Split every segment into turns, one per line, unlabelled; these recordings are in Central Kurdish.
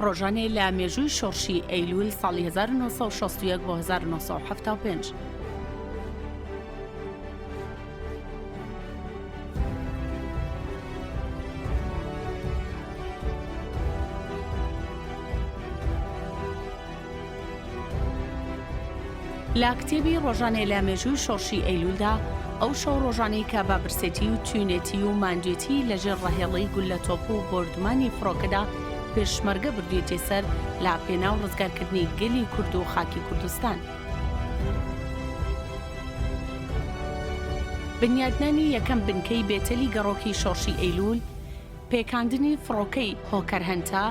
ڕۆژانێ لە مێژووی شۆڕشی ئەیلوول ساڵی 1961 بۆ 1975. لە کتێبی ڕۆژانێ لە مێژووی شۆڕشی ئەیلوولدا، ئەو شەو ڕۆژانەی کە بە برسێتی و تینوێتی و ماندوێتی لە ژێر ڕەهێڵەی گوللە تۆپ و بۆردومانی فڕۆکەدا پێشمەرگە بردوویەتیە سەر لە پێناو ڕزگارکردنی گەلی کورد و خاکی کوردستان. بنیادنانی یەکەم بنکەی بێتەلی گەڕۆکی شۆڕشی ئەیلوول، پێکاندنی فڕۆکەی هۆکەر هەنتا،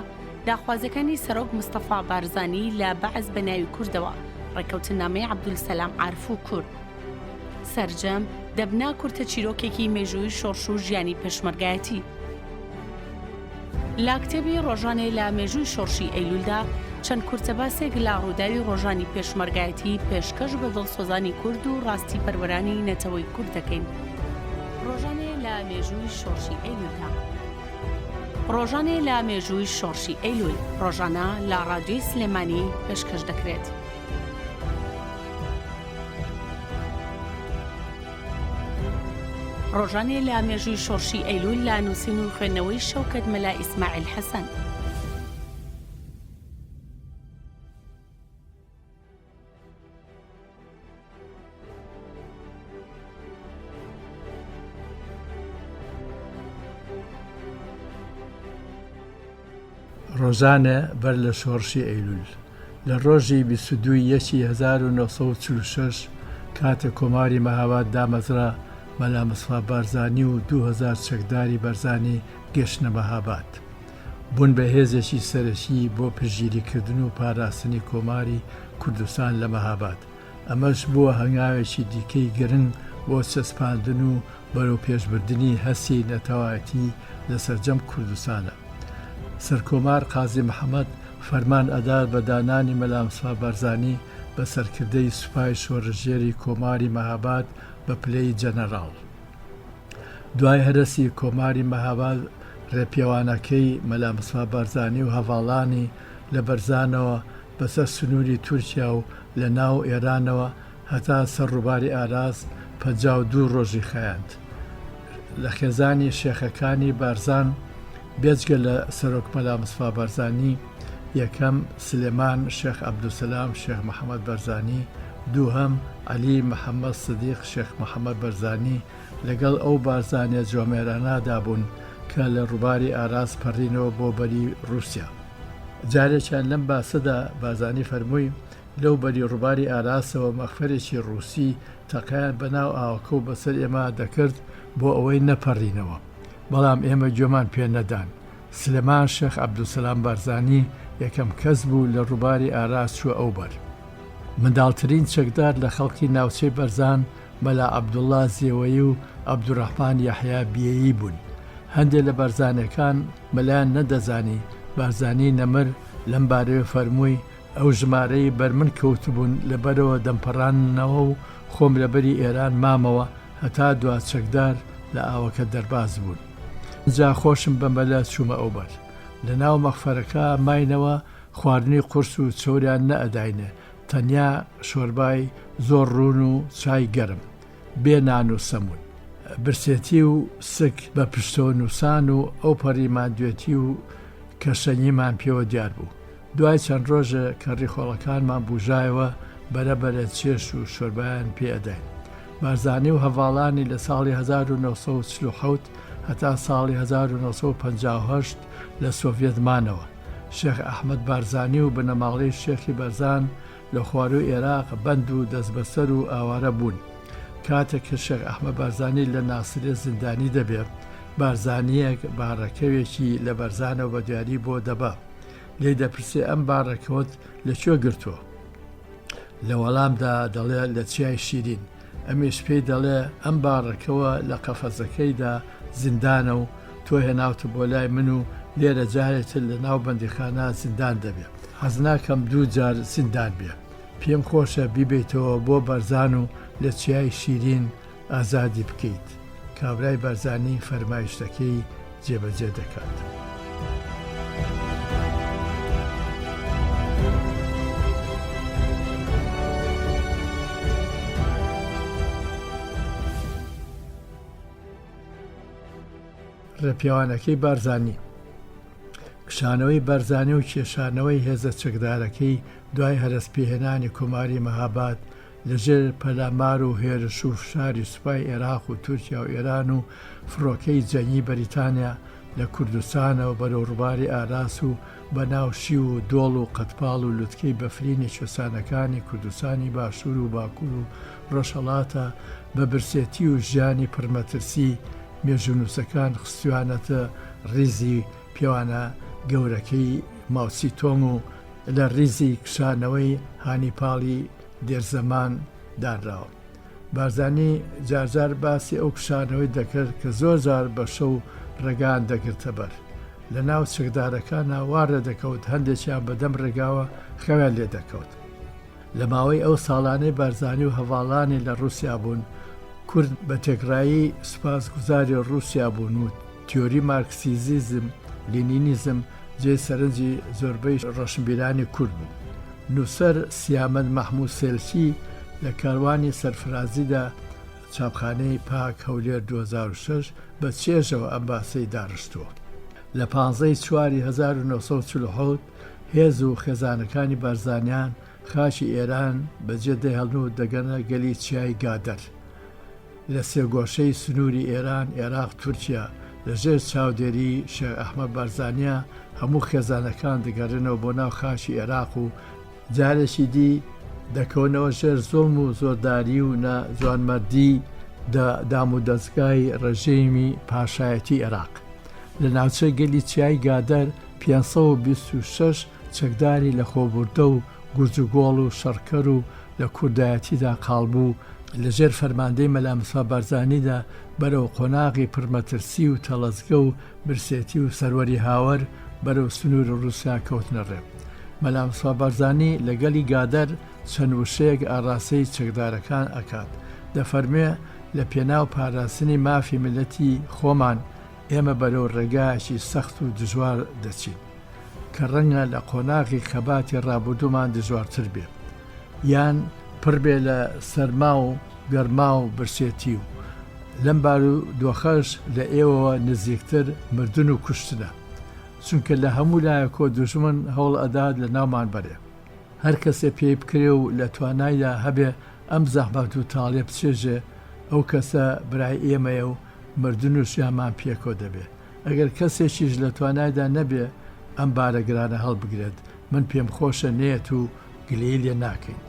داخوازیەکانی سەرۆک مستەفا بارزانی لە بەعس بە ناوی کوردەوە، ڕێککەوتننامەی عەبدولسەلام عارف و کورد. سەرجەم، دەبنە کورتە چیرۆکێکی مێژووی شۆڕش و ژیانی پێشمەرگایەتی. لە کتێبی ڕۆژانێ لە مێژووی شۆڕشی ئەیلوولدا، چەند کورتە باسێک لە ڕووداوی ڕۆژانی پێشمەرگایەتی پێشکەش بە دڵسۆزانی کورد و ڕاستی پەروەرانی نەتەوەی کورد دەکەین. ڕۆژانێ لە مێژووی شۆڕشی ئەیلوولدا. ڕۆژانێ لە مێژووی شۆڕشی ئەیلوول، ڕۆژانە لە ڕادیۆی سلێمانی پێشکەش دەکرێت. ڕۆژانێ لە مێژووی شۆڕشی ئەیلوول لە نووسین و خوێندنەوەی شەوکەت مەلا ئیسماعیل حەسەن.
ڕۆژانێ بەر لە شۆڕشی ئەیلوول، لە ڕۆژی 22 ی یەکی 1946 کاتێک کۆماری مەهاباد دامەزرا، مەلا مستەفا بارزانی و 2000 چەکداری بەرزانی گەشتنە مەهاباد. بوون بە هێزێکی سەرەکی بۆ پشتگیریکردن و پاراستنی کۆماری کوردستان لە مەهاباد، ئەمەش بووە هەنگاوێکی دیکەی گرنگ بۆ چەسپاندن و بەرەوپێشبردنی هەستی نەتەوایەتی لە سەرجەم کوردستانە. سەرکۆمار قازی محەمەد فەرمان ئەدات بە دانانی مەلا مستەفا بارزانی بە سەرکردەی سوپای شۆڕشگێری کۆماری مەهاباد بە پلەی جەنەراڵ. دوای هەرەسی کۆماری مەهاباد ڕێپێوانەکەی مەلا مستەفا بارزانی و هەڤاڵانی لە بەرزانەوە بەسەر سنووری تورکیا و لە ناو ئێرانەوە هەتا سەر ڕووباری ئاراس 52 ڕۆژی خایاند. لە خێزانی شێخەکانی بارزان بێجگە لە سەرۆک مەلا مستەفا بارزانی، یەکەم، سلێمان شێخ عەبدولسەلام شێخ محەمەد بەرزانی، دووهەم، عەلی محەمەد سدیق شێخ محەمەد بەرزانی، لەگەڵ ئەو بارزانیە جوامێرانەدا بوون کە لە ڕووباری ئاراس پەڕینەوە بۆ بەری ڕووسیا. جارێکیان لەم باسەدا بارزانی فەرمووی، لەو بەری ڕووباری ئاراسەوە مەخفەرێکی ڕووسی تەقەیان بە ناو ئاوەکە و بەسەر ئێمە دەکرد بۆ ئەوەی نەپەڕینەوە، بەڵام ئێمە گوێمان پێ نەدان. سلێمان شێخ عەبدولسەلام بارزانی یەکەم کەس بوو لە ڕووباری ئاراس چووە ئەو بەر. منداڵترین چەکدار لە خەڵکی ناوچەی بەرزان مەلا عەبدوڵڵا زێوەیی و عەبدولڕەحمان یەحیا بیەیی بوون. هەندێ لە بارزانیەکان مەلایان نەدەزانی، بارزانی نەمر لەم بارەوە فەرمووی، ئەو ژمارەی بەر من کەوتبوون لە بەرەوە دەمپەڕاننەوە و خۆم لە بەری ئێران مامەوە هەتا دوا چەکدار لە ئاوەکە دەرباز بوون. جا خۆشم بە مەلە چوومە ئەوبەر. لە ناو مەخفەرەکە ماینەوە، خواردنی قورس و چەوریان نەئەداینێ، تەنیا شۆربای زۆر ڕوون و چای گەرم، بێ نان و سەموون. برسێتی و سک بە پشتەوە نووسان و ئەوپەڕی ماندوێتی و کەشەنگیمان پێوە دیار بوو. دوای چەند ڕۆژێ کە ڕیخۆڵەکانمان بووژایەوە، بەرە بەرە چێشت و شۆربایان پێ ئەداین. بارزانی و هەڤاڵانی لە ساڵی 1947 هەتا ساڵی 1958 لە سۆڤیەت مانەوە. شێخ ئەحمەد بارزانی و بنەماڵەی شێخی بەرزان لە خوارووی ئێراق بەند و دەستبەسەر و ئاوارە بوون. کاتێک کە شێخ ئەحمەد بارزانی لە ناسریە زیندانی دەبێ، بارزانییەک باڕەکەوێکی لە بەرزانەوە بە دیاری بۆ دەبا. لێی دەپرسێ ئەم باڕەکەوەت لە کوێ گرتووە؟ لە وەڵامدا دەڵێ لە چیای شیرین. ئەمیش پێی دەڵێ ئەم باڕەکەوە لە قەفەزەکەیدا زیندانە و تۆ هێناوتە بۆ لای من و لێرە جارێ تر لە ناو بەندیخانە زیندان دەبێ. حەز ناکەم دوو جار زیندان بێ. پێم خۆشە بیبەیتەوە بۆ بەرزان و لە چیای شیرین ئازادی بکەیت. کابرای بارزانی فەرمایشتەکەی جێبەجێ دەکات. ڕێپێوانەکەی بارزانی. کشانەوەی بارزانی و کێشانەوەی هێزە چەکدارەکەی دوای هەرەسپێهێنانی کۆماری مەهاباد لە ژێر پەلامار و هێرش و فشاری سوپای ئێراق و تورکیا و ئێران و فڕۆکەی جەنگی بەریتانیا لە کوردستانەوە بەرەو ڕوباری ئاراس و بە ناو شیو و دۆڵ و قەدپاڵ و لوتکەی بەفرینی کوێستانەکانی کوردستانی باشوور و باکوور و ڕۆژهەڵاتە بە برسێتی و ژیانی پڕمەترسی مێژوونووسەکان خستویانەتە ڕیزی پێوانە گەورەکەی ماوتسی تۆنگ و لە ڕیزی کشانەوەی هانیپاڵی دێرزەمان دانراوە. بارزانی جارجار باسی ئەو کشانەوەی دەکرد کە زۆر جار بە شەو ڕێگایان دەگرتە بەر. لە ناو چەکدارەکانا وا ڕێدەکەوت هەندێکیان بە دەم ڕێگاوە خەویان لێ دەکەوت. لە ماوەی ئەو ساڵانەی بارزانی و هەڤاڵانی لە ڕووسیا بوون، کورد بە تێکڕایی سوپاسگوزاری ڕووسیا بوون و تیۆری مارکسیزیزم، لینینیزم جێی سەرنجی زۆربەی ڕۆشنبیرانی کورد بوو. نووسەر سیامەند مەحموود سێلکی لە کاروانی سەرفرازیدا، چاپخانەی پاک، هەولێر 2006، بە چێژەوە ئەم باسەی داڕشتووە. لە پانزەی چواری 1947 هێز و خێزانەکانی بارزانیان خاکی ئێران بەجێ دەهێڵن و دەگەنە گەلی چیای گادەر لە سێگۆشەی سنووری ئێران، ئێراق، تورکیا، لە ژێر چاودێریی شێخ ئەحمەد بارزانییە هەموو خێزانەکان دەگەڕێنەوە بۆ ناو خاکی ئێراق و جارێکی دی دەکەونەوە ژێر زوڵم و زۆرداری و نا جوانمەردی دامودەزگای ڕژێمی پاشایەتی ئێراق. لە ناوچەی گەلی چیای گادەر 526 چەکداری لەخۆبوردە و گورجوگۆڵ و شەڕکەر و لە کوردایەتیدا قاڵبوو، لە ژێر فەرماندەی مەلا مستەفا بارزانیدا بەرەو قۆناغی پڕمەترسی و تەڵەزگە و برسێتی و سەروەری هاوەر بەرەو سنووری ڕووسیا کەوتنە ڕێ. مەلا مستەفا بارزانی لە گەلی گادەر چەند وشەیەک ئاڕاستەی چەکدارەکان ئەکات، دەفەرموێ، لە پێناو پاراستنی مافی میللەتی خۆمان ئێمە بەرەو ڕێگایەکی سەخت و دژوار دەچین. کە ڕەنگە لە قۆناغی خەباتی ڕابوردوومان دژوارتر بێ یان پڕ بێ لە سەرما و گەرما و برسێتی و لەم بارودۆخەش لە ئێوەوە نزیکتر مردن و کوشتنە چونکە لە هەموو لایەکۆ دوژمن هەوڵ ئەدات لە ناومان بەرێ. هەر کەسێ پێی بکرێ و لە توانایدا هەبێ ئەم زەحمەت و تاڵیە بچێژێ ئەو کەسە برای ئێمەیە و مردن و ژیانمان پێکەوە دەبێ. ئەگەر کەسێکیش لە توانایدا نەبێ ئەم بارە گرانە هەڵبگرێت، من پێمخۆشە نەیەت و گلەیی لێ ناکەین.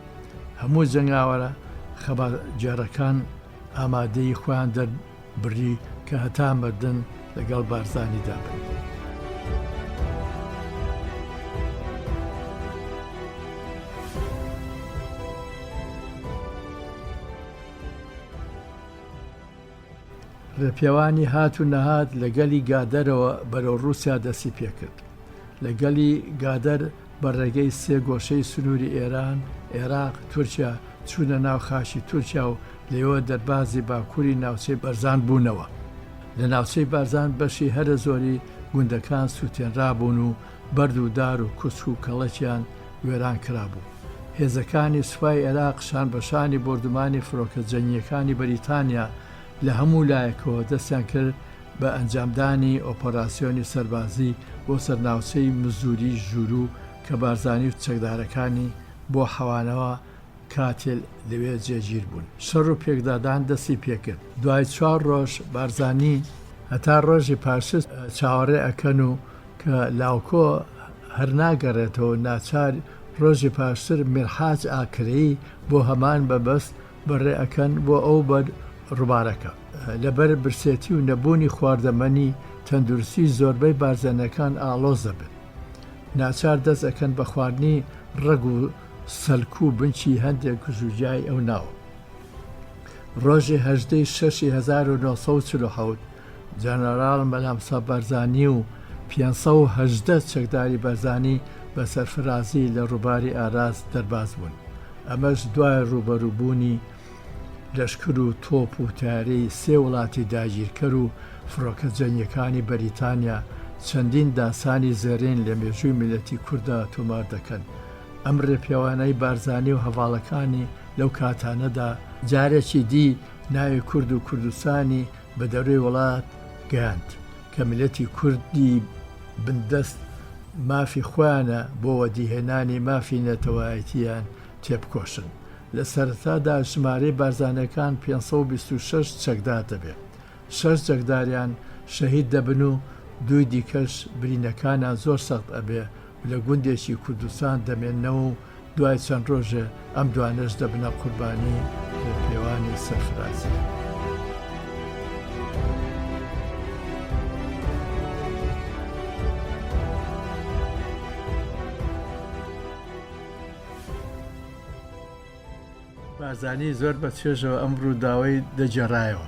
هەموو جەنگاوەرە خەباتگێڕەکان ئامادەیی خۆیان دەربڕی کە هەتا مردن لەگەڵ بارزانیدا بن. ڕێپێوانی هات و نەهات لە گەلی گادەرەوە بەرەو ڕووسیا دەستی پێکرد. لە گەلی گادەر بە ڕێگەی سێ گۆشەی سنووری ئێران، ئێراق، تورکیا چوونە ناو خاکی تورکیا و لەوێوە دەربازی باکووری ناوچەی بەرزان بوونەوە. لە ناوچەی بارزان بەشی هەرە زۆری گوندەکان سووتێنرابوون و بەرد و دار و کوچک و کەڵەکیان وێران کرابوو. هێزەکانی سوپای ئێراق شانبەشانی بۆردومانی فرۆکە جەنگییەکانی بەریتانیا لە هەموو لایەکەوە دەستیان کرد بە ئەنجامدانی ئۆپەراسیۆنی سەربازی بۆ سەر ناوچەی مزوری ژووروو کە بارزانی و چەکدارەکانی بۆ حەوانەوە کاتێ لەوێ جێگیر بوون. شەڕ و پێکدادان دەستی پێکرد. دوای چوار ڕۆژ بارزانی هەتا ڕۆژی پاشتر چاوەڕێ ئەکەن و کە لاوکۆ هەر ناگەڕێتەوە ناچار ڕۆژی پاشتر میرحاج ئاکرەیی بۆ هەمان مەبەست بەڕێ ئەکەن بۆ ئەو بەر ڕوبارەکە. لەبەر برسێتی و نەبوونی خواردەمەنی تەندروستی زۆربەی بارزانیەکان ئاڵۆز دەبن. ناچار دەست ئەکەن بە خواردنی ڕەگ و سەلک و بنکی هەندێک گژوگیای ئەو ناوە. ڕۆژی 18 ی شەشی 1947 جەنەراڵ مەلا مستەفا بارزانی و 518 چەکداری بارزانی بە سەرفرازی لە ڕووباری ئاراس دەرباز بوون. ئەمەش دوای ڕووبەرووبوونی لەشکر و تۆپ و تەیارەی سێ وڵاتی داگیرکەر و فڕۆکە جەنگیەکانی بەریتانیا چەندین داستانی زێڕین لە مێژووی میللەتی کورددا تۆمار دەکەن. ئەم ڕێپێوانەی بارزانی و هەڤاڵەکانی لەو کاتانەدا جارێکی دی ناوی کورد و کوردستانی بە دەروی وڵات گەیاند. کە میللەتی کوردی بندەست مافی خۆیانە بۆ وەدیهێنانی مافی نەتەوایەتییان تێبکۆشن. لە سەرەتادا ژمارەی بارزانیەکان 526 چەکدار دەبێ. شەش چەکداریان شەهید دەبن و دووی دیکەش برینەکانیان زۆر سەخت ئەبێ و لە گوندێکی کوردستان دەمێننەوە و دوای چەند ڕۆژێ ئەم دوانەش دەبنە قوربانی ڕێپێوانی سەرفرازی. بارزانی زۆر بە چێژەوە ئەم ڕووداوەی دەگێڕایەوە.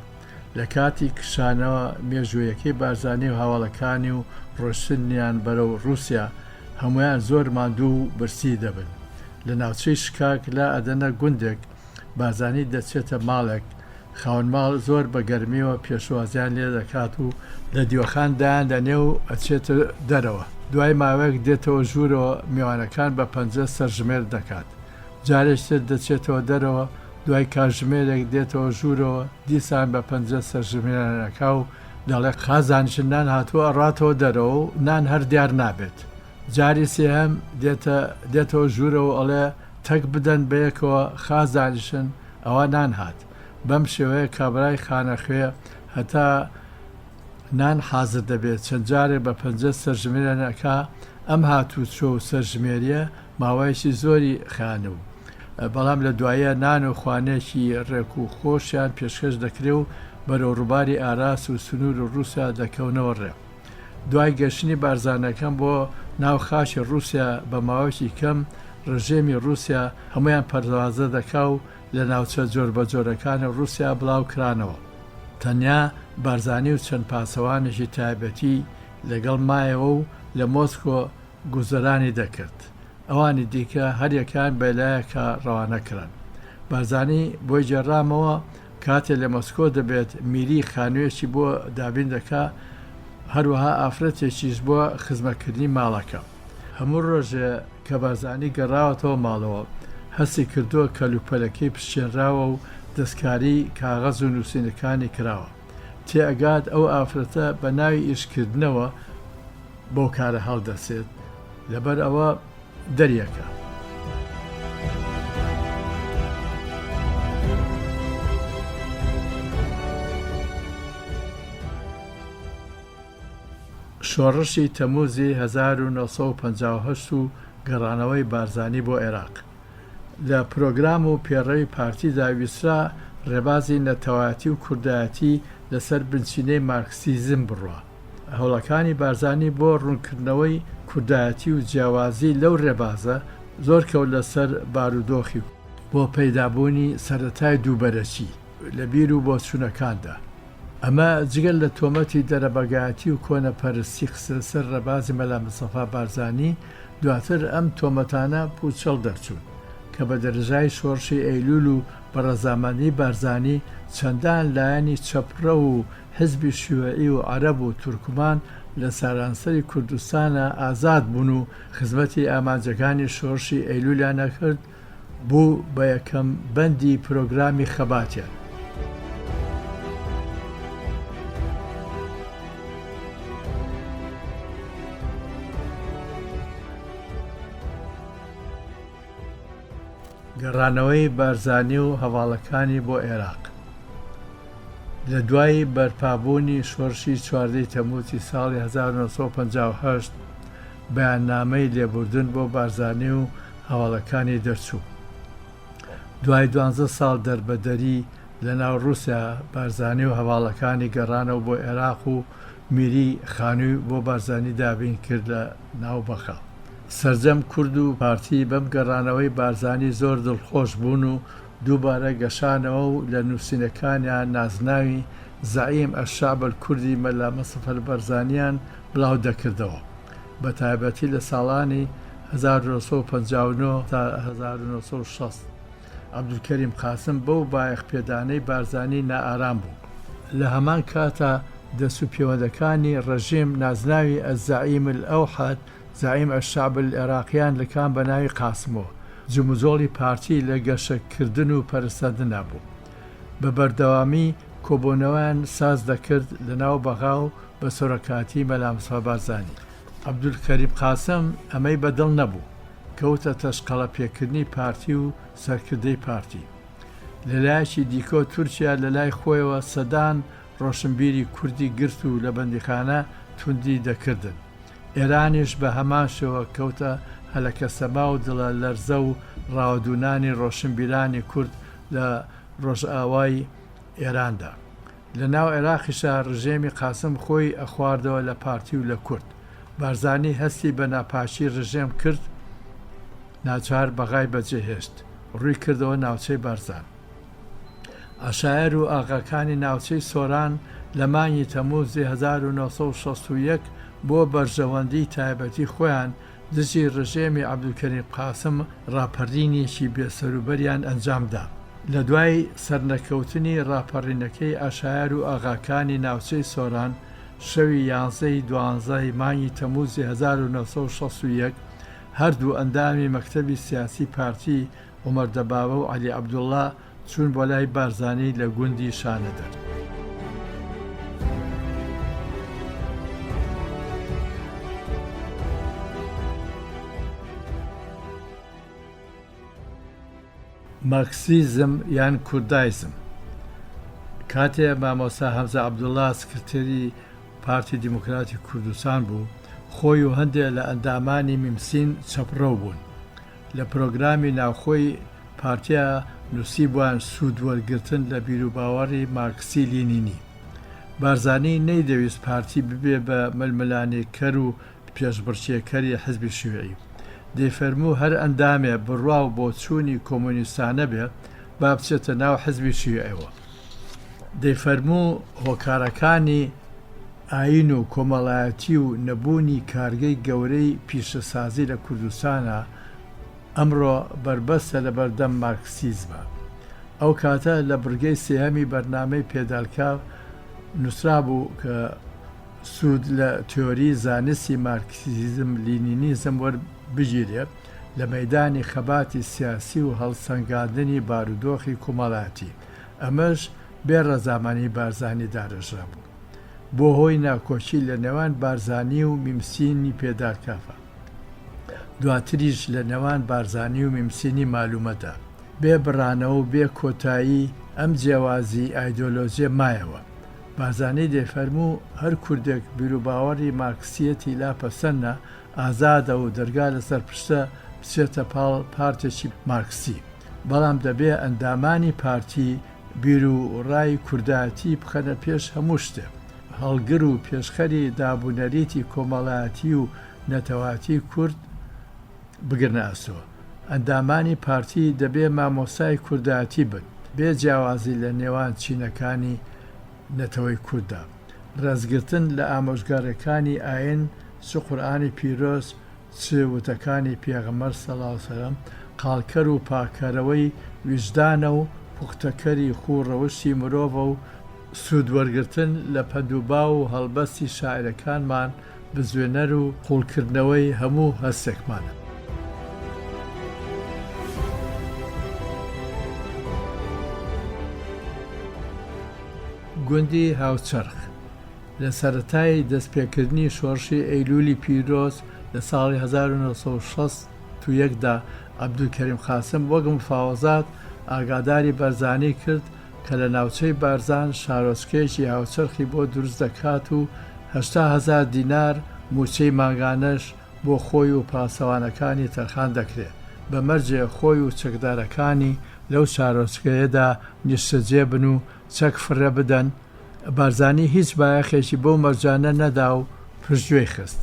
لە کاتی کشانەوە مێژوویەکەی بارزانی و هاوەڵەکانی و ڕۆشتنیان بەرەو ڕووسیا، هەموویان زۆر ماندوو و برسی دەبن. لە ناوچەی شکاک لا ئەدەنە گوندێک، بارزانی دەچێتە ماڵێک، خاوەن ماڵ زۆر بە گەرمییەوە پێشوازیان لێ دەکات و لە دیوەخان دایان دەنێ و ئەچێتە دەرەوە. دوای ماوەیەک دێتەوە ژوورەوە، میوانەکان بە پەنجە سەرژمێر دەکات. جارێکی تر دەچێتەوە دەرەوە، دوای کاتژمێرێک دێتەوە ژوورەوە، دیسان بە پەنجە سەرژمێریان ئەکا و دەڵێ، خازانیشت نان هاتووە ئەڕاتەوە دەرەوە و نان هەر دیار نابێت. جاری سێهەم دێتە دێتەوە ژوورەوە و ئەڵێ، تەک بدەن بەیەکەوە خازانیشن ئەوا نان هات. بەم شێوەیە کابرای خانەخوێ هەتا نان حازر دەبێ چەند جارێک بە پەنجە سەرژمێریان ئەکا، ئەم هاتوچۆ و سەرژمێرییە ماوەیەکی زۆری خایاندبوو، بەڵام لە دواییا نان و خوانێکی ڕێک و خۆشیان پێشکەش دەکرێ و بەرەو ڕووباری ئاراس و سنووری ڕووسیا دەکەونەوە ڕێ. دوای گەشتنی بارزانەکان بۆ ناو خاکی ڕووسیا بە ماوەیەکی کەم ڕژێمی ڕووسیا هەموویان پەروازە دەکا و لە ناوچە جۆربەجۆرەکانی ڕووسیا بڵاو کرانەوە. تەنیا بارزانی و چەند پاسەوانێکی تایبەتی لەگەڵ مایەوە و لە مۆسکۆ گوزەرانی دەکرد، ئەوانی دیکە هەریەکەیان بە لایەکا ڕەوانە کران. بارزانی بۆی گێڕامەوە، کاتێ لە مۆسکۆ دەبێت میری خانوویەکی بۆ دابین دەکا، هەروەها ئافرەتێکیش بۆ خزمەتکردنی ماڵەکە. هەموو ڕۆژێ کە بارزانی گەڕاوەتەوە ماڵەوە، هەستی کردووە کەلوپەلەکەی پشکێنراوە و دەستکاری کاغەز و نووسینەکانی کراوە. تێئەگات ئەو ئافرەتە بە ناوی ئیشکردنەوە بەو کارە هەڵدەسێت لەبەر ئەوە دەریەکا. شۆڕشی تەمووزی 1958 و گەڕانەوەی بارزانی بۆ ئێراق لە پرۆگرام و پێڕەوی پارتیدا ویسترا ڕێبازی نەتەوایەتی و کوردایەتی لەسەر بنچینەی مارکسیزم بڕوا. هەوڵەکانی بارزانی بۆ ڕوونکردنەوەی کوردایەتی و جیاوازی لەو ڕێبازە زۆر کەوت لەسەر بارودۆخی بۆ پەیدابوونی سەرەتای دووبەرەکی لە بیر و بۆچوونەکاندا. ئەمە جگە لە تۆمەتی دەرەبەگایەتی و کۆنەپەرستی خستنە سەر ڕێبازی مەلا مستەفا بارزانی، دواتر ئەم تۆمەتانە پووچەڵ دەرچوون، کە بە درێژایی شۆڕشی ئەیلوول و بە ڕەزامەندی بارزانی چەندان لایەنی چەپڕەو و حزبی شیوعی و عەرەب و تورکمان لە سەرانسەری کوردستانا ئازاد بوون و خزمەتی ئامانجەکانی شۆڕشی ئەیلوولیان ئەکرد، بوو بە یەکەم بەندی پرۆگرامی خەباتیان. گەڕانەوەی بارزانی و هەڤاڵەکانی بۆ ئێراق لە دوای بەرپابوونی شۆڕشی چواردەی تەمووزی ساڵی 1958 بەیاننامەی لێبوردن بۆ بارزانی و هەواڵەکانی دەرچوو. دوای دوانزە ساڵ دەربەدەری لە ناو ڕووسیا، بارزانی و هەڤاڵەکانی گەڕانەوە بۆ ئێراق و میری خانووی بۆ بارزانی دابین کرد لە ناو بەغا. سەرجەم کورد و پارتی بەم گەڕانەوەی بارزانی زۆر دڵخۆش بوون و دووبارە گەشانەوە و لە نووسینەکانیان نازناوی زعیم الشعب الکردی مەلا مستەفا البەرزانیان بڵاو دەکردەوە. بە تایبەتی لە ساڵانی 1959 تا 1960 عەبدولکەریم قاسم بەو بایەخ پێدانەی بارزانی نائارام بوو. لە هەمان کاتا دەستوپێوەندەکانی ڕژیم نازناوی الزعیم الاوحد زعیم الشعب العراقیان لکان بە ناوی قاسمەوە. جموجۆڵی پارتی لە گەشەکردن و پەرەسەندنا بوو. بە بەردەوامی. کۆبۆنەوەیان ساز دەکرد لە ناو بەغا و بە سەرۆکایەتی مەلا مستەفا بارزانی. عەبدولکەریم قاسم ئەمەی بە دڵ نەبوو، کەوتە تەشقەڵە پێکردنی پارتی و سەرکردەی پارتی. لە لایەکی دیکەوە تورکیا لە لای خۆیەوە سەدان ڕۆشنبیری کوردی گرت و لە بەندیخانە توندی دەکردن. ئێرانیش بە هەمان شێوە کەوتە هەلەکەسەما و دڵە لەرزە و ڕاوەدوونانی ڕۆشنبیرانی کورد لە ڕۆژئاوای ئێراندا. لە ناو عێراقیشا ڕژێمی قاسم خۆی ئەخواردەوە لە پارتی و لە کورد. بارزانی هەستی بە ناپاکی ڕژێم کرد ناچار بەغای بەجێهێشت ڕووی کردەوە ناوچەی بارزان. عەشایەر و ئاغاکانی ناوچەی سۆران لە مانگی تەمووزی 1961 بۆ بەرژەوەندیی تایبەتی خۆیان دژی ڕژێمی عەبدولکەریم قاسم ڕاپەرینێکی بێسەروبەریان ئەنجام دا. لە دوای سەرنەکەوتنی ڕاپەڕینەکەی عەشایەر و ئاغاکانی ناوچەی سۆران، شەوی یانزە ی دوانزە ی مانگی تەمووزی 1961 هەردوو ئەندامی مەکتەبی سیاسی پارتی عومەر دەبابە و عەلی عەبدوڵڵا چوون بۆ لای بارزانی لە گوندی شانەدەر. مارکسیزم یان کوردایزم کاتێ مامۆستا هەمزە عەبدوڵڵا سکرتێری پارتی دیموکراتی کوردستان بوو، خۆی و هەندێ لە ئەندامانی میمسین چەپڕەو بوون. لە پرۆگرامی ناوخۆی پارتیا نووسیبووان سوود وەرگرتن لە بیروباوەڕی مارکسی لینینی. بارزانی نەیدەویست پارتی ببێ بە ململانێکەر و پێشبڕکێکەری حزبی شیوعی. دەیفەرموو هەر ئەندامێ بڕوا و بۆچوونی کۆمۆنیستانە بێ با بچێتە ناو حزبی شیوعیەوە. دەیفەرموو هۆکارەکانی ئایین و کۆمەڵایەتی و نەبوونی کارگەی گەورەی پیشەسازی لە کوردستانا ئەمڕۆ بەربەستە لەبەردەم مارکسیزما. ئەو کاتە لە بڕگەی سێهەمی بەرنامەی پێدالکا نووسرابوو کە سوود لە تیۆری زانستی مارکسیزم لینینیزم وەربگیرێ لە مەیدانی خەباتی سیاسی و هەڵسەنگاندنی بارودۆخی کۆمەڵایەتی. ئەمەش بێ ڕەزامەنی بارزانی دارێژرابوو. بووە هۆی ناکۆکی لە نێوان بارزانی و میمسینی پێدارکافە. دواتریش لە نێوان بارزانی و میمسینی مالومەدا. بێ بڕانەوە و بێ کۆتایی ئەم جیاوازی ئایدۆلۆژیە مایەوە. بارزانی دەیفەرموو هەر کوردێک بیروباوەڕی مارکسیەتی لا پەسەندە ئازادە و دەرگا لەسەر پشتە بچێتە پاڵ پارتێکی مارکسی. بەڵام دەبێ ئەندامانی پارتی بیر و ڕای کوردایەتی بخەنە پێش هەموو شتێ. هەڵگر و پێشخەری دابونەریتی کۆمەڵایەتی و نەتەوایەتی کورد بگرنە ئەستۆ. ئەندامانی پارتی دەبێ مامۆستای کوردایەتی بن، بێ جیاوازی لە نێوان چینەکانی نەتەوەی کورددا. ڕێزگرتن لە ئامۆژگاریەکانی ئاین چ قورئانی پیرۆز چ وتەکانی پێغەمبەر صلی اللە علیە وسلم قاڵکەر و پاککەرەوەی ویژدانە و پوختەکەری خوو ڕەوشتی مرۆڤە و سوود وەرگرتن لە پەند و باو و هەڵبەستی شاعیرەکانمان بزوێنەر و قووڵکردنەوەی هەموو هەستێکمانە. گوندی هاوچەرخ لە سەرەتای دەستپێکردنی شۆڕشی ئەیلوولی پیرۆز لە ساڵی 1961 دا عەبدولکەریم قاسم وەک مفاوەزات ئاگاداری بەرزانی کرد کە لە ناوچەی بارزان شارۆچکەیەکی هاوچەرخی بۆ دروست دەکات و 80 هەزار دینار مووچەی مانگانەش بۆ خۆی و پاسەوانەکانی تەرخان دەکرێ بە مەرجێ خۆی و چەکدارەکانی لەو شارۆچکەیەدا نیشتەجێ بن و چەک فڕێ بدەن، بارزانی هیچ بایەخێکی بەو مەرجانە نەدا و پشتگوێی خست.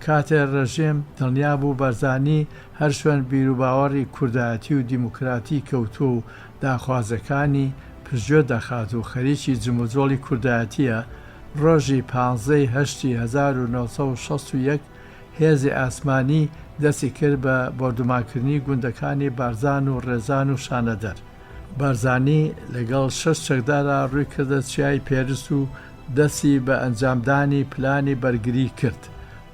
کاتێ ڕژێم دڵنیا بوو بارزانی هەر شوێن بیروباوەڕی کوردایەتی و دیموکراتی کەوتووە و داخوازەکانی پشتگوێ دەخات و خەریکی جموجۆڵی کوردایەتییە، ڕۆژی پانزەی هەشتی 1961 هێزی ئاسمانی دەستی کرد بە بۆردومانکردنی گوندەکانی بارزان و ڕێزان و شانەدەر. بارزانی لەگەڵ شەش چەکدارا ڕووی کردە چیای پێرس و دەستی بە ئەنجامدانی پلانی بەرگری کرد.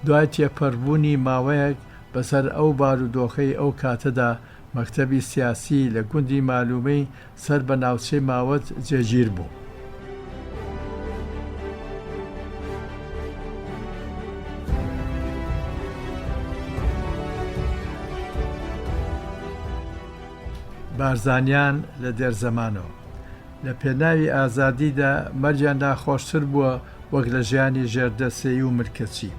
دوای تێپەربوونی ماوەیەک بەسەر ئەو بارودۆخەی ئەو کاتەدا، مەکتەبی سیاسی لە گوندی مالومەی سەر بە ناوچەی ماوەت جێگیر بوو. بارزانیان لە دێرزەمانەوە لە پێناوی ئازادیدا مەرگیان ناخۆشتر بووە وەک لە ژیانی ژێردەسەیی و ملکەچی.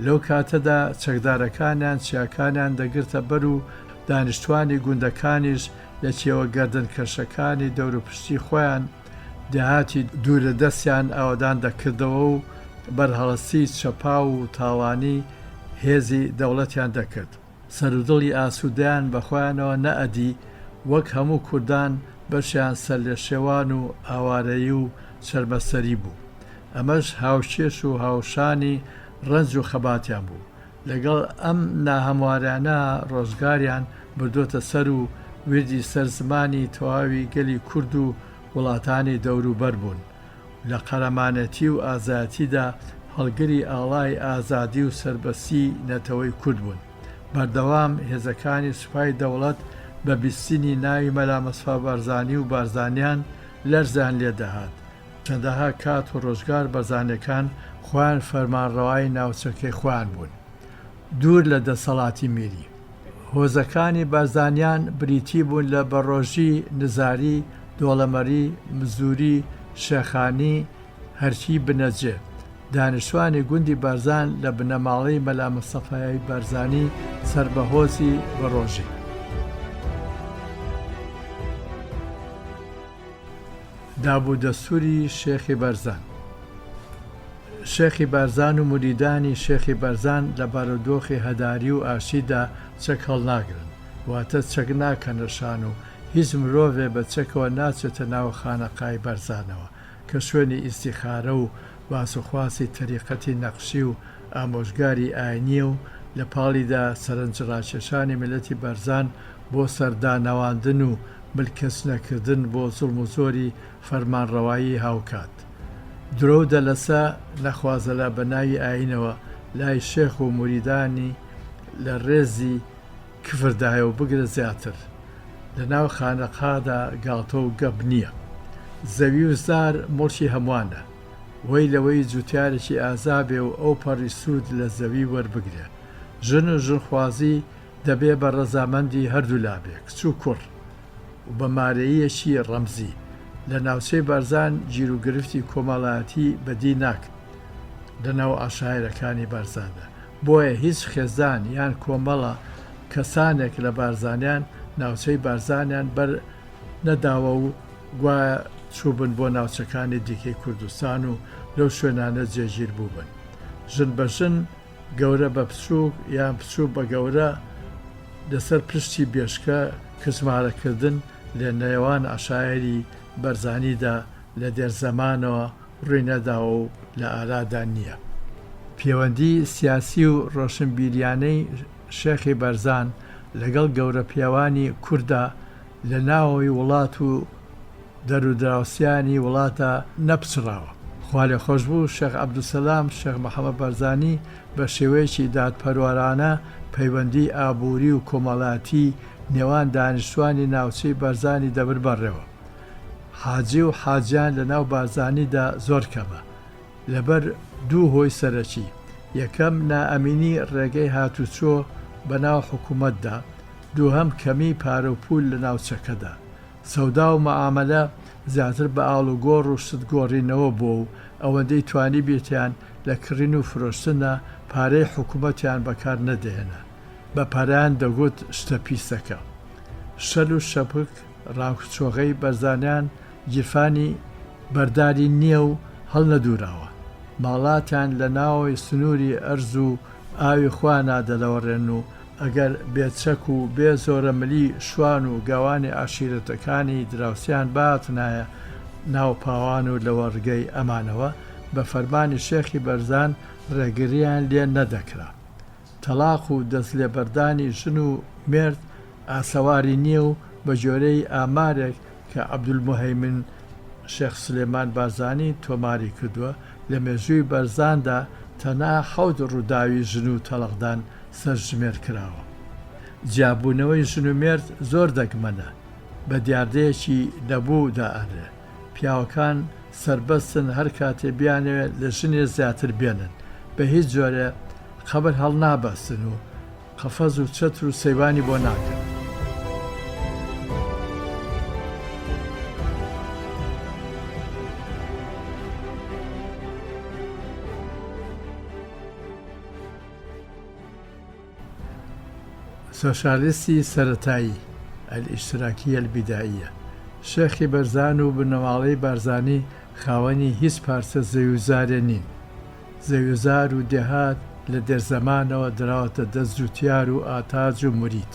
لەو کاتەدا چەکدارەکانیان چیاکانیان دەگرتە بەر و دانیشتوانی گوندەکانیش لە کێوە گەردنکەشەکانی دەوروپشتی خۆیان دێهاتی دوورەدەستیان ئاوەدان دەکردەوە و بەرهەڵستی چەپاو و تاڵانی هێزی دەوڵەتیان دەکرد. سەرودڵی ئاسوودەیان بە خۆیانەوە نەئەدی، وەک هەموو کوردان بەشیان سەرلێشێوان و ئاوارەیی و چەرمەسەری بوو. ئەمەش هاوکێش و هاوشانی ڕەنج و خەباتیان بوو. لەگەڵ ئەم ناهەمواریانە ڕۆژگاریان بردۆتە سەر و ویردی سەر زمانی تەواوی گەلی کورد و وڵاتانی دەوروبەر بوون. لە قەرەمانێتی و ئازایەتیدا هەڵگری ئاڵای ئازادی و سەربەستیی نەتەوەی کورد بوون. بەردەوام هێزەکانی سوپای دەوڵەت بە بیستنی ناوی مەلا مستەفا بارزانی و بارزانیان لەرزەیان لێ دەهات. چەندەها کات و ڕۆژگار بەرزانیەکان خۆیان فەرمانڕەوای ناوچەکەی خۆیان بوون دوور لە دەسەڵاتی میری. هۆزەکانی بارزانیان بریتی بوون لە بەڕۆژی، نزاری، دۆڵەمەری، مزوری، شێخانی، هەرکی، بنەجێ. دانیشتوانی گوندی بارزان لە بنەماڵەی مەلا مستەفای بارزانی سەر بە هۆزی بەڕۆژی. داب و دەستووری شێخی بارزان. شێخی بارزان و موریدانی شێخی بارزان لە بارودۆخی هەداری و ئاشتیدا چەک هەڵناگرن، واتە چەک ناکەنە شان و هیچ مرۆڤێ بە چەکەوە ناچێتە ناو خانەقای بارزانەوە کە شوێنی ئیستیخارە و باسوخواسی تەریقەتی نەقشی و ئامۆژگاری ئاینییە و لە پاڵیدا سەرنجڕاکێشانی میللەتی بارزان بۆ سەردانەواندن و ملکەچنەکردن بۆ زوڵم و زۆری فەرمانڕەوایی هاوکات درۆ و دەلەسە نەخوازەلا بە ناوی ئایینەوە لای شێخ و موریدانی لە ڕێزی کفردایە و بگرە زیاتر. لە ناو خانەقادا گاڵتە و گەپ نییە. زەوی و زار موڵکی هەمووانە. وەی لەوەی جوتیارێکی ئازا بێ و ئەوپەڕی سوود لە زەوی وەربگرێ. ژن و ژنخوازی دەبێ بە ڕەزامەندی هەردوولا بێ، کچ و کوڕ، و بە مارەییەکی ڕەمزی. لە ناوچەی بارزان گیروگرفتی کۆمەڵایەتی بەدی ناکرێ لە ناو عەشایرەکانی بارزاندا. بۆیە هیچ خێزان یان کۆمەڵە کەسانێک لە بارزانیان ناوچەی بارزانیان بەر نەداوە و گوایە چووبن بۆ ناوچەکانی دیکەی کوردستان و لەو شوێنانە جێگیر بووبن. ژن بە ژن، گەورە بە بچووک یان بچووک بە گەورە لەسەر پشتی بێشکە کچ مارەکردن لە نێوان عەشایەری بەرزانیدا لە دێرزەمانەوە ڕووی نەداوە و لە ئارادا نییە. پێوەندی سیاسی و ڕۆشنبیریانەی شێخی بەرزان لەگەڵ گەورە پیاوانی کورددا لە ناوەوەی وڵات و دەرودراوسیانی وڵاتە نەپچڕاوە. خوالێخۆشبوو شێخ عەبدولسەلام شێخ محەمەد بارزانی بە شێوەیەکی دادپەروەرانە پەیوەندیی ئابووری و کۆمەڵایەتیی نێوان دانیشتوانی ناوچەی بارزانی دەبرد بەڕێوە. حاجی و حاجیان لە ناو بارزانیدا زۆر کەمە. لەبەر دوو هۆی سەرەکی، یەکەم نائەمینی ڕێگەی هاتوچۆ بەناو حکوومەتدا، دووهەم کەمیی پارە و پوول لە ناوچەکەدا. سەودا و مەعامەلە زیاتر بە ئاڵوگۆڕ و شت گۆڕینەوە بووە و ئەوەندەی توانیبێتیان لە کڕین و فرۆشتندا پارەی حکوومەتیان بەکار نەدەهێنا. بە پارەیان دەگوت شتە پیسەکە. شەل و شەپک ڕانکوچۆغەی بەرزانیان گیرفانی بەرداری نییە و هەڵنەدووراوە. ماڵاتیان لە ناوەوەی سنووری ئەرز و ئاوی خۆیانا دەلەوەڕێن و ئەگەر بێ چەک و بێ زۆرەملی شوان و گاوانی عەشیرەتەکانی دراوسێیان بهاتنایە ناو پاوان و لەوەڕگەی ئەمانەوە، بە فەرمانی شێخی بەرزان ڕێگرییان لێ نەدەکرا. تەڵاق و دەست لێبەردانی ژن و مێرد ئاسەواری نییە و بە گوێرەی ئامارێک کە عەبدولموهەیمن شێخ سلێمان بارزانی تۆماری کردووە، لە مێژووی بەرزاندا تەنها حەوت ڕووداوی ژن و تەڵەقدان سەرژمێر کراوە. جیابوونەوەی ژن و مێرد زۆر دەگمەنە، بە دیاردەیەکی نەبوو دائەنرێ. پیاوەکان سەربەستن هەر کاتێ بیانەوێ لە ژنێ زیاتر بێنن، بە هیچ جۆرێ قەبر هەڵنابەستن و قەفەز و چەتر و سەیوانی بۆ ناکەن. سۆشیالیستی سەرەتایی، الاشتراکیە البدائیە، شێخی بەرزان و بنەماڵەی بارزانی خاوەنی هیچ پارچە زەویوزارێ نین. زەویوزار و دێهات لە دێرزەمانەوە دراوەتە دەست جوتیار و ئاتاج و مورید.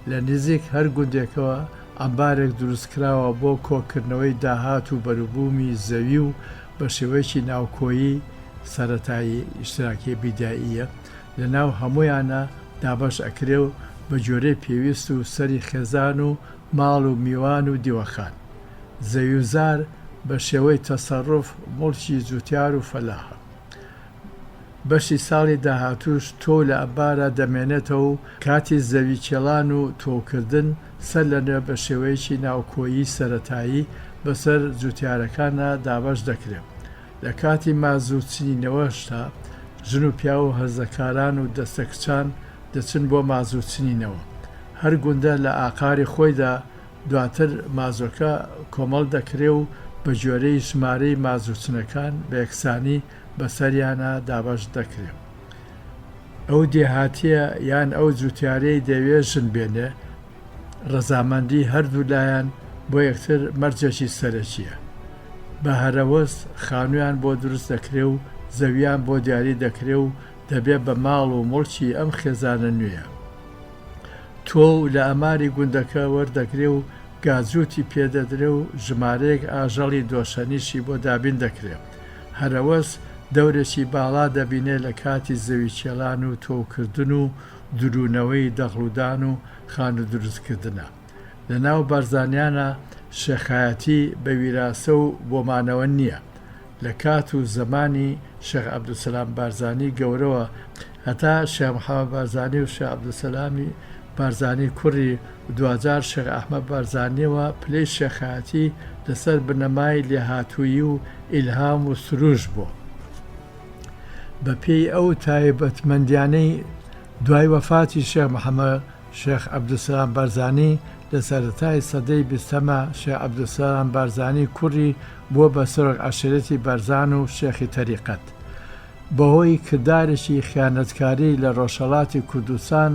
لە نزیک هەر گوندێکەوە عەمبارێک دروستکراوە بۆ کۆکردنەوەی داهات و بەروبوومی زەوی و بە شێوەیەکی ناوکۆیی سەرەتایی، اشتراکیە بدائیە، لە ناو هەموویانا دابەش ئەکرێ و بە گوێرەی پێویست و سەری خێزان و ماڵ و میوان و دیوەخان. زەویوزار بە شێوەی تەسەروف موڵکی جوتیار و فەلاحە. بەشی ساڵی داهاتووش تۆو لە ئەمبارا دەمێنێتەوە و کاتی زەوی کێڵان و تۆوکردن سەر لە نوێ بە شێوەیەکی ناوکۆیی سەرەتایی بەسەر جوتیارەکانا دابەش دەکرێ. لە کاتی مازوو چنینەوەشدا ژن و پیاو و هەرزەکاران و دەستە کچان دەچن بۆ مازوو چنینەوە. هەر گوندە لە ئاقاری خۆیدا دواتر مازۆکە کۆمەڵ دەکرێ و بە گوێرەی ژمارەی مازووچنەکان بە یەکسانی بەسەریانا دابەش دەکرێ. ئەو دێهاتییە یان ئەو جووتیارەی دەیەوێ ژن بێنێ، ڕەزامەندی هەردوو لایان بۆ یەکتر مەرجێکی سەرەکییە. بە هەرەوەز خانوویان بۆ دروست دەکرێ و زەوییان بۆ دیاری دەکرێ و دەبێ بە ماڵ و موڵکی ئەم خێزانە نوێیە. تۆو لە ئەماری گوندەکە وەردەگرێ و گاجووتی پێ دەدرێ و ژمارەیەک ئاژەڵی دۆشەنیشی بۆ دابین دەکرێ. هەرەوەز دەورێکی باڵا دەبینێ لە کاتی زەویکێڵان و تۆوکردن و دروونەوەی دەغڵودان و خانوودروستکردنا. لە ناو بارزانیانا شێخایەتی بە ویراسە و بۆ مانەوە نییە. لە کات و زەمانی شێخ عەبدولسەلام بارزانی گەورەوە هەتا شێخ محەمەد بارزانی و شێخ عەبدولسەلامی بارزانی کوڕی و دواجار شێخ ئەحمەد بارزانیەوە پلەی شێخایەتی لەسەر بنەمای لێهاتوویی و ئیلهام و سروش بووە. بە پێی ئەو تایبەتمەندیانەی دوای وەفاتی شێخ محەمەد شێخ عەبدولسەلام بارزانی لە سەرەتای سەدەی بیستەما شێخ عەبدولسەلام بارزانی کوڕی بووە بە سەرۆک عەشیرەتی بەرزان و شێخی تەریقەت. بەهۆی کردارێکی خیانەتکاری لە ڕۆژهەڵاتی کوردستان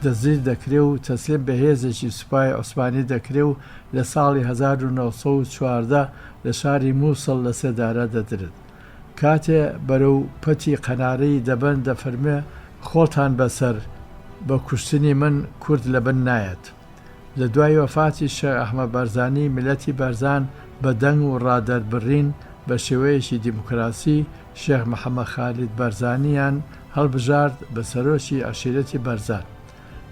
دەستگیر دەکرێ و تەسلیم بە هێزێکی سوپای عوسمانی دەکرێ و لە ساڵی 1914 لە شاری مووسڵ لە سێدارە دەدرێت. کاتێ بەرەو پەتی قەنارەی دەبەن دەفەرموێ خۆڵتان بەسەر، بە کوشتنی من کورد لەبن نایەت. لە دوای وەفاتی شێخ ئەحمەد بارزانی میللەتی بارزان بە دەنگ و ڕادەربڕین بە شێوەیەکی دیموکراسی شێخ محەمەد خالید بارزانیان هەڵبژارد بە سەرۆکی عەشیرەتی بارزان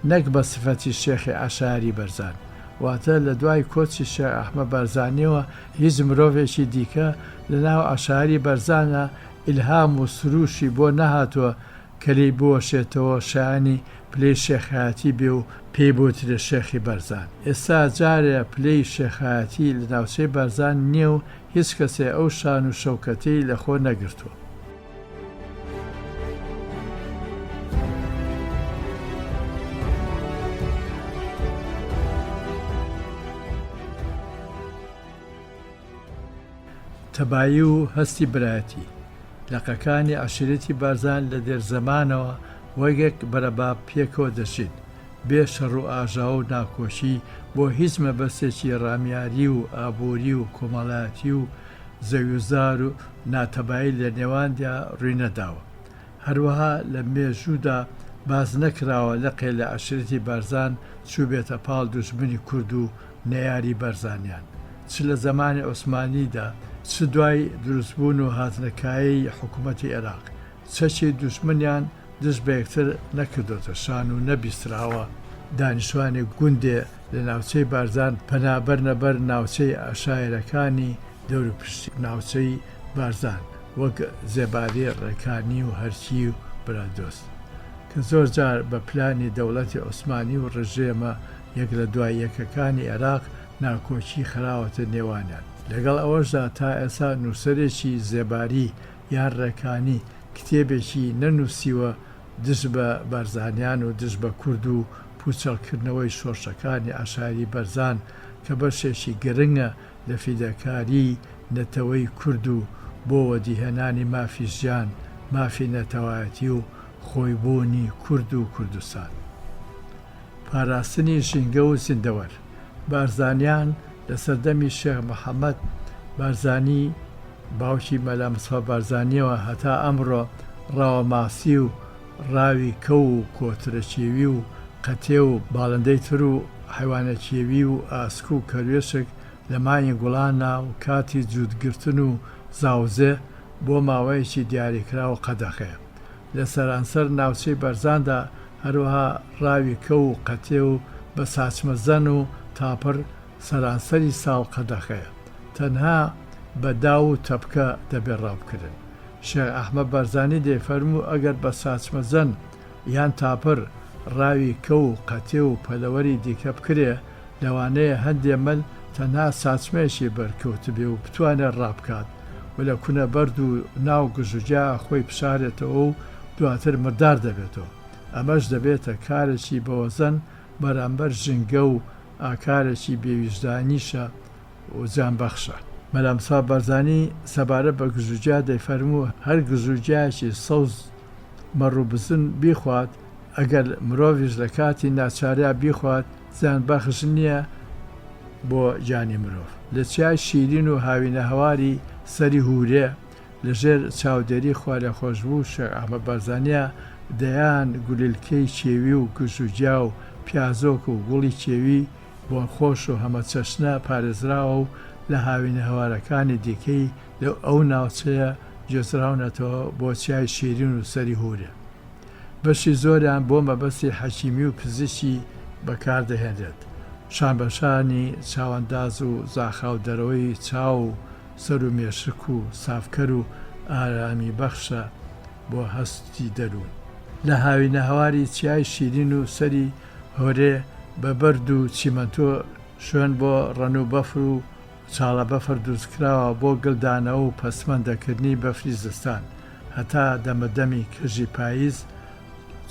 نەک بە سفەتی شێخی عەشایەری بەرزان واتە لە دوای کۆچی شێخ ئەحمەد بارزانیەوە هیچ مرۆڤێکی دیکە لە ناو عەشایەری بەرزانا ئیلهام و سروشی بۆ نەهاتوە کە لێی بوەشێتەوە شایانی پلەی شێخایەتی بێ و پێی بوترێ شێخی بەرزان. ئێستا جارێ پلەی شێخایەتی لە ناوچەی بەرزان نیە و هیچ کەسێ ئەو شان و شەوکەتەی لە خۆ نەگرتوە. تەبایی و هەستی برایەتی. لقەکانی عەشیرەتی بارزان لە دێرزەمانەوە وەک یەک بەرەباب پێکەوە دەژین، بێ شەڕ و ئاژاوە و ناکۆکی بۆ هیچ مەبەستێکی ڕامیاری و ئابووری و کۆمەڵایەتی و زەویوزار و ناتەبایی لە نێواندیا ڕووینەداوە. هەروەها لە مێژوودا باس نەکراوە لقێ لە عەشیرەتی بارزان چووبێتە پاڵ دوژمنی کورد و نەیاری بارزانیان چ لە زەمانی عوسمانیدا چ دوای دروستبوون و هاتنە کایەی حکوومەتی عێراق چەکی دوژمنیان دژ بە یەکتر نەکردۆتە شان و نەبیستراوە دانیشتوانی گوندێ لە ناوچەی بارزان پەنا بەرنە بەر ناوچەی عەشایەرەکانی دەوروپشتی ناوچەی بارزان وەک زێباری ڕێکانی و هەرکی و برادۆست کە زۆر جار بە پلانی دەوڵەتی عوسمانی و ڕژێمە یەک لە دوای یەکەکانی عێراق ناکۆکی خراوەتە نێوانیان. لەگەڵ ئەوەشدا تا ئێستا نووسەرێکی زێباری یان ڕێکانی کتێبێکی نەنووسیوە دژ بە بارزانیان و دژ بە کورد و پووچەڵکردنەوەی شۆڕشەکانی عەشایری بەرزان کە بەشێکی گرنگە لە فیداکاریی نەتەوەی کورد و بۆ وەدیهێنانی مافی ژیان، مافی نەتەوایەتی و خۆیبوونی کورد و کوردستان. پاراستنی ژینگە و زیندەوەر. بارزانیان لە سەردەمی شێخ محەمەد بارزانی باوکی مەلا مستەفا بارزانیەوە هەتا ئەمڕۆ ڕاوە ماسی و ڕاوی کەو و کۆترە کێوی و قەتێ و باڵندەی تر و حەیوانە کێوی و ئاسک و کەروێشک لە مانگی گوڵانا و کاتی جووت گرتن و زاوزێ بۆ ماوەیەکی دیاریکراو قەدەخەیە لە سەرانسەر ناوچەی بەرزاندا، هەروەها ڕاوی کەو و قەتێ و بە ساچمە زەن و تاپڕ سەرانسەری ساڵ قەدەخەیە. تەنها بە داو و تەپکە دەبێ ڕاو بکرێن. شێخ ئەحمەد بارزانی دەیفەرموو ئەگەر بە ساچمە زەن یان تاپڕ ڕاوی کەو و قەتێ و پەلەوەری دیکە بکرێ، لەوانەیە هەندێ مەل تەنها ساچمەیەکی بەرکەوتبێ و بتوانێ ڕابکات و لە کونە بەرد و ناو گژوگیا خۆی بشارێتەوە و دواتر مردار دەبێتەوە. ئەمەش دەبێتە کارێکی بەوەزەن بەرامبەر ژینگە و ئاکارێکی بێویژدانیشە و زیانبەخشە. مەلا مستەفا بارزانی سەبارەت بە گژوگیا دەیفەرموو، هەر گژوگیایەکی سەوز مەڕ و بزن بیخوات، ئەگەر مرۆڤیش لە کاتی ناچاریا بیخوات، زیانبەخش نییە بۆ گیانی مرۆڤ. لە چیای شیرین و هاوینەهەواری سەری هورێ، لە ژێر چاودێری خوالێخۆشبوو شێخ ئەحمەد بارزانیا دەیان گولیلکەی کێوی و گژوگیا و پیازۆک و گوڵی کێوی بۆنخۆش و هەمەچەشنە پارێزراوە و لە هاوینەهەوارەکانی دیکەی لەو ئەو ناوچەیە گوێزراونەتەوە بۆ چیای شیرین و سەری هورێ. بەشی زۆریان بۆ مەبەستی حەکیمی و پزیشکی بەکاردەهێنرێت، شانبەشانی چاوەنداز و زاخاودەرەوەی چاو و سەر و مێشک و سافکەر و ئارامیبەخشە بۆ هەستی دەروون. لە هاوینەهەواری چیای شیرین و سەری هۆرێ بە بەرد و چیمەنتۆ شوێن بۆ ڕەنوو بەفر و چاڵە بەفر دروستکراوە بۆ گلدانەوە و پەسمەندەکردنی بەفری زستان هەتا دەمەدەمی کەژی پاییز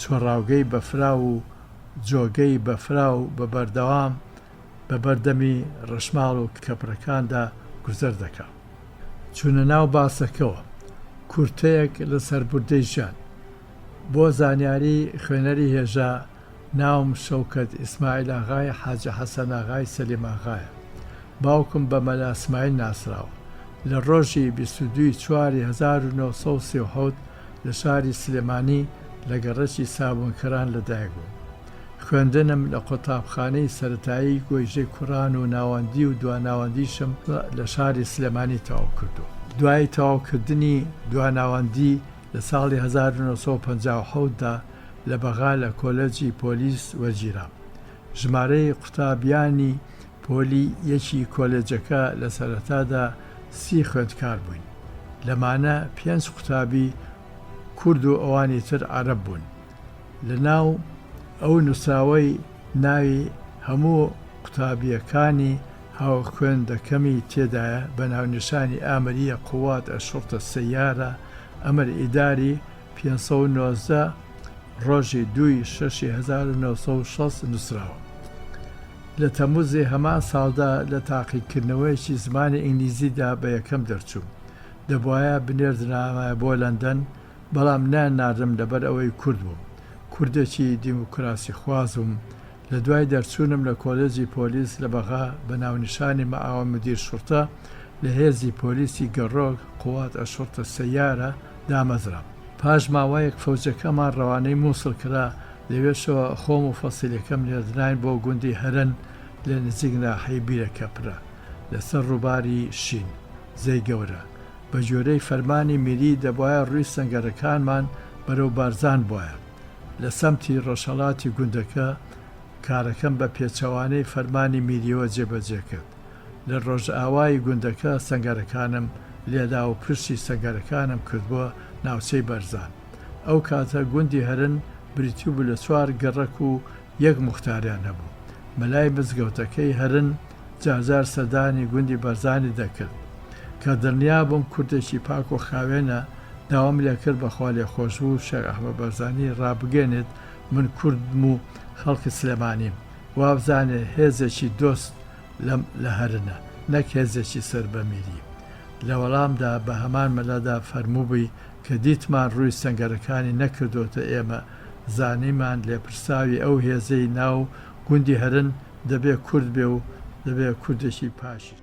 چۆڕاوگەی بەفراو و جۆگەی بەفراو بە بەردەوام بە بەر دەمی ڕەشماڵ و کەپرەکاندا گوزەر دەکا. چوونە ناو باسەکەوە، کورتەیەک لە سەربوردەی ژیان. بۆ زانیاری خوێنەری هێژا، ناوم شەوکەت ئیسماعیل ئاغای حاجی حەسەن ئاغای سەلیم ئاغایە. باوکم بە مەلا سمایل ناسراوە. لە ڕۆژی 22 ی چواری 1937 لە شاری سلێمانی لە گەڕەکی سابوونکەران لە دایک بووم. خوێندنم لە قوتابخانەی سەرەتایی گۆیژەی کوڕان و ناوەندی و دواناوەندیشم لە شاری سلێمانی تەواو کردووە. دوای تەواوکردنی دواناوەندی لە ساڵی 1957 دا لە بەغا لە کۆلێجی پۆلیس وەرگیرام. ژمارەی قوتابیانی پۆلی یەکی کۆلێجەکە لە سەرەتادا سی خوێندکار بووین. لەمانە پێنج قوتابی کورد و ئەوانی تر عەرەب بوون. لە ناو ئەو نووسراوەی ناوی هەموو قوتابییەکانی هاوخوێندەکەمی تێدایە بە ناونیشانی آمریە قوات الشرطە السیارە امر اداری 519 ڕۆژی دووی شەشی 1960 نووسراوە. لە تەمووزی هەمان ساڵدا لە تاقیکردنەوەیەکی زمانی ئینگلیزیدا بە یەکەم دەرچووم. دەبوایە بنێردرامایە بۆ لەندەن، بەڵام نایانناردم لەبەر ئەوەی کورد بووم. کوردێکی دیموکراسیخواز بووم. لە دوای دەرچوونم لە کۆلێجی پۆلیس لە بەغا بە ناونیشانی معاون مدیر شرطە لە هێزی پۆلیسی گەڕۆک، قوات الشرطە السیارە، دامەزرام. پاش ماوەیەک فەوجەکەمان ڕەوانەی موسڵ کرا، لەوێشەوە خۆم و فەسیلەکەم نێردراین بۆ گوندی هەرەن لە نزیک ناحیەی بیرەکەپرە لەسەر ڕووباری شین، زێی گەورە. بە گوێرەی فەرمانی میری دەبوایە ڕووی سەنگەرەکانمان بەرەو بارزان بوایە. لە سەمتی ڕۆژهەڵاتی گوندەکە کارەکەم بە پێچەوانەی فەرمانی میریەوە جێبەجێ کرد. لە ڕۆژئاوای گوندەکە سەنگەرەکانم لێدا و پشتی سەنگەرەکانم کردبووە ناوچەی بەرزان. ئەو کاتە گوندی هەرن بریتی بوو لە چوار گەڕەک و یەک موختاریان هەبوو. مەلای مزگەوتەکەی هەرن جارجار سەردانی گوندی بەرزانی دەکرد. کە دڵنیا بووم کوردێکی پاک و خاوێنە، داوام لێکرد بە خوالێخۆشبوو شێخ ئەحمەد بەرزانی ڕابگەیەنێت من کوردم و خەڵکی سلێمانیم، وابزانێ هێزێکی دۆست لەم لە هەرنە، نەک هێزێکی سەر بە میری. لە وەڵامدا بە هەمان مەلادا فەرمووبووی کە دیتمان ڕووی سەنگەرەکانی نەکردۆتە ئێمە، زانیمان لێپرساوی ئەو هێزەی ناو گوندی هەرن دەبێ کورد بێ و دەبێ کوردێکی پاکیش.